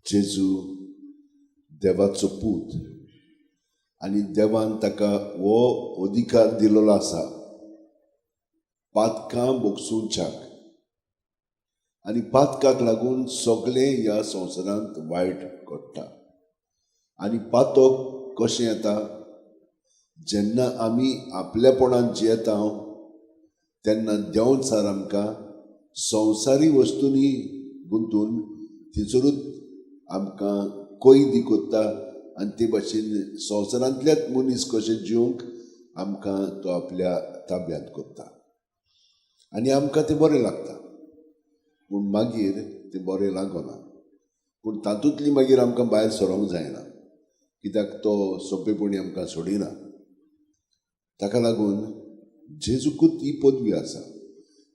जेजू देवाचो पूत आनी देवान ताका हो अधिकार दिलेलो आसा पातकां भोगसुच्याक आनी पातकाक लागून सगळें ह्या संवसारांत वायट घडटा. आनी पातक कशें येता? जेन्ना आमी आपलेपणान जियेता तेन्ना देंवचार आमकां संवसारी वस्तूंनी गुंतून थंयसरूच आमकां कैदी करता आनी ते भाशेन संवसारांतल्याच मनीस कशें जिवंक आमकां तो आपल्या ताब्यांत करता आनी आमकां तें बरें लागता. पूण मागीर तें बरें लागना. पूण तातूंतली मागीर आमकां भायर सरोंक जायना, कित्याक तो सोंपेपणी आमकां सोडिना. ताका लागून जेजूकूच ही पदवी आसा.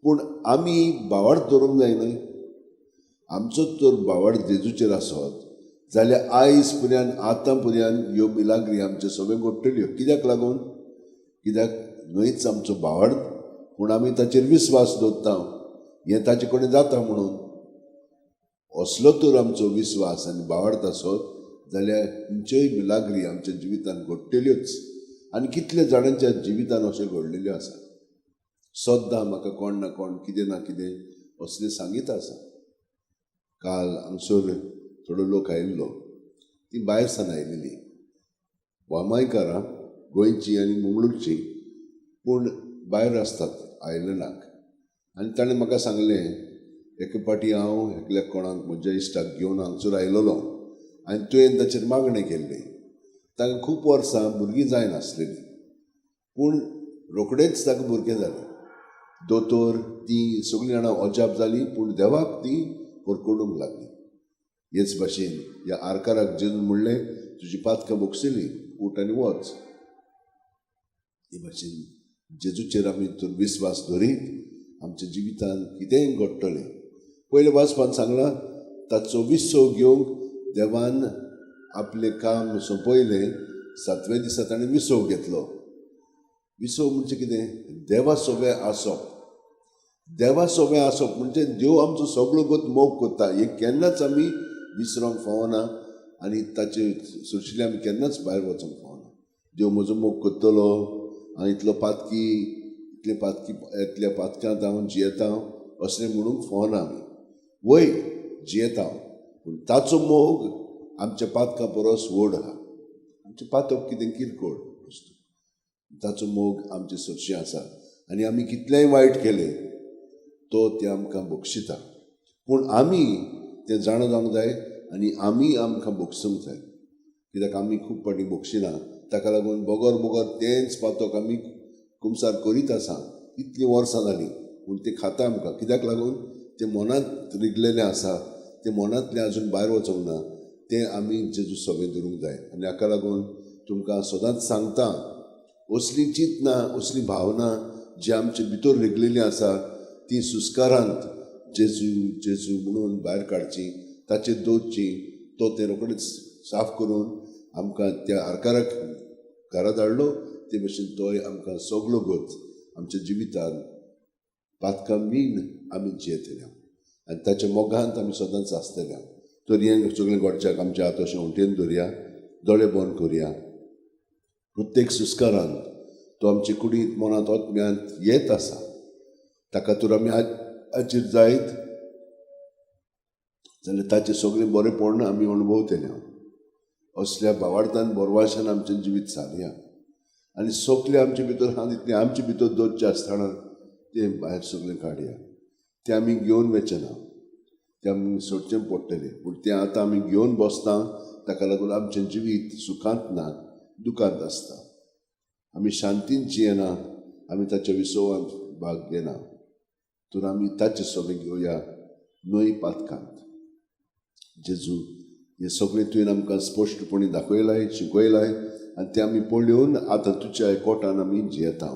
पूण आमी भावार्थ दवरूंक जाय न्हय. आमचो तर भावार्थ जेजूचेर आसत जाल्यार आयज पर्यंत आतां पर्यंत ह्यो मिलाग्री आमचे सगळ्यो घडटल्यो. कित्याक लागून? कित्याक न्हयच आमचो भावार्थ, पूण आमी ताचेर विस्वास दवरता, हें ताचे कडेन जाता म्हणून. असलो तर आमचो विस्वास आनी भावार्थ आसत जाल्यार खंयच्योय मिलाग्री आमच्या जिवितांत घडटल्योच. आनी कितल्या जाणांच्या जिवितान अशें घडलेल्यो आसा. सद्दां म्हाका कोण ना कोण कितें ना कितें असलें सांगीत आसा. काल हांगसर थोडो लोक आयिल्लो, ती भायर सान आयिल्ली, वामायकारां, गोंयची आनी मंगळूरची, पूण भायर आसतात आयर्लंडाक. आनी ताणें म्हाका सांगलें, एके फावटी हांव एकल्या कोणाक म्हज्या इश्टाक घेवन हांगसर आयलेलो आनी तुवें ताचेर मागणें केल्लें. तांकां खूब वर्सां भुरगीं जायनासलेलीं, पूण रोखडेंच ताका भुरगें जालें. दोतोर तीं सगळीं जाणां अजाप जालीं, पूण देवाक तीं परकडूंक लागलीं. हेच भाशेन ह्या आरकाराक जेजून म्हणलें, तुजी पातकां भोगसली, उठ आनी वच. हे भाशेन जेजूचेर आमी तर विस्वास धरीत आमच्या जिवितांत कितेंय घडटलें. पयल्या वाचपान सांगलां, ताचो विसव घेवंक देवान आपलें काम सोंपयलें. सातव्या दिसा ताणें विसव घेतलो. विसव म्हणजे कितें? देवा सोबें आसप. देवा सोबें आसप म्हणजे देव आमचो सगळो गोत मोग करता हें केन्नाच आमी विसरोंक फावना आनी ताचे सुशिल्ले आमी केन्नाच भायर वचोंक फावना. देव म्हजो मोग करतलो, हांव इतलो पातकी, इतले पातकी, इतल्या पातकांत हांव जियेता असलें म्हणूंक फावना. आमी वय जियेता, पूण ताचो मोग आमच्या पातकां परस व्हड आहा. आमचें पातक कितें किरकोळ वस्तू, ताचो मोग आमचे सरशी आसा आनी आमी कितलेंय वायट केलें तो तें आमकां बक्षिता. पूण आमी तें जाणा जावंक जाय आनी आमी आमकां बक्षूंक जाय, कित्याक आमी खूब फावटी बक्षिना. ताका लागून बगर बगर तेंच पातक आमी कुमसार करीत आसा. इतलीं वर्सां जालीं, पूण तें खाता आमकां. कित्याक लागून? तें मनांत रिगलेलें आसा, तें मनांतलें आजून भायर वचूंक ना. तें आमी जेजू सगळें धरूंक जाय. आनी हाका लागून तुमकां सदांच सांगता, असलीं चिंतनां, असलीं भावना जी आमचे भितर रिगलेलीं आसा ती सुस्कारांत जेजू जेजू म्हणून भायर काडची, ताचेर दवरची. तो तें रोखडेच साफ करून आमकां त्या आरकाराक घरा धाडलो. ते भशेन तोय आमकां सगलो गोत आमच्या जिवितांत पातकां मीन आमी जियेतले आनी ताच्या मोगांत आमी सदांच आसतले. तर हें सगळें घडच्याक आमच्या हात अशें उटेन धरया, दोळे बंद करुया. प्रत्येक सुस्कारान तो आमचे कुडींत, मनांत, आत्म्यांत येत आसा. ताका तर आमी हाजीर जायत जाल्यार ताचें सगळें बरेंपण आमी अणभवतले. असल्या भावार्थान बरवाशान आमचें जिवीत सारया आनी सगळें आमचे भितर आहा तितलें आमचे भितर दवरचें आसतना तें भायर सगळें काडया. तें आमी घेवन वचें ना, तें आमी सोडचें पडटलें. पूण तें आतां आमी घेवन बसता, ताका लागून आमचें जिवीत सुखांत ना, दुखांत आसता. आमी शांतीन जियेना, आमी ताच्या विसवांत भाग घेना. तर आमी ताचें सगळें घेवया, न्हय पातकांत. जेजू, हें सगळें तुवें आमकां स्पश्टपणी दाखयलाय, शिकयलाय आनी तें आमी पळोवन आतां तुज्या कोटान आमी जियेता.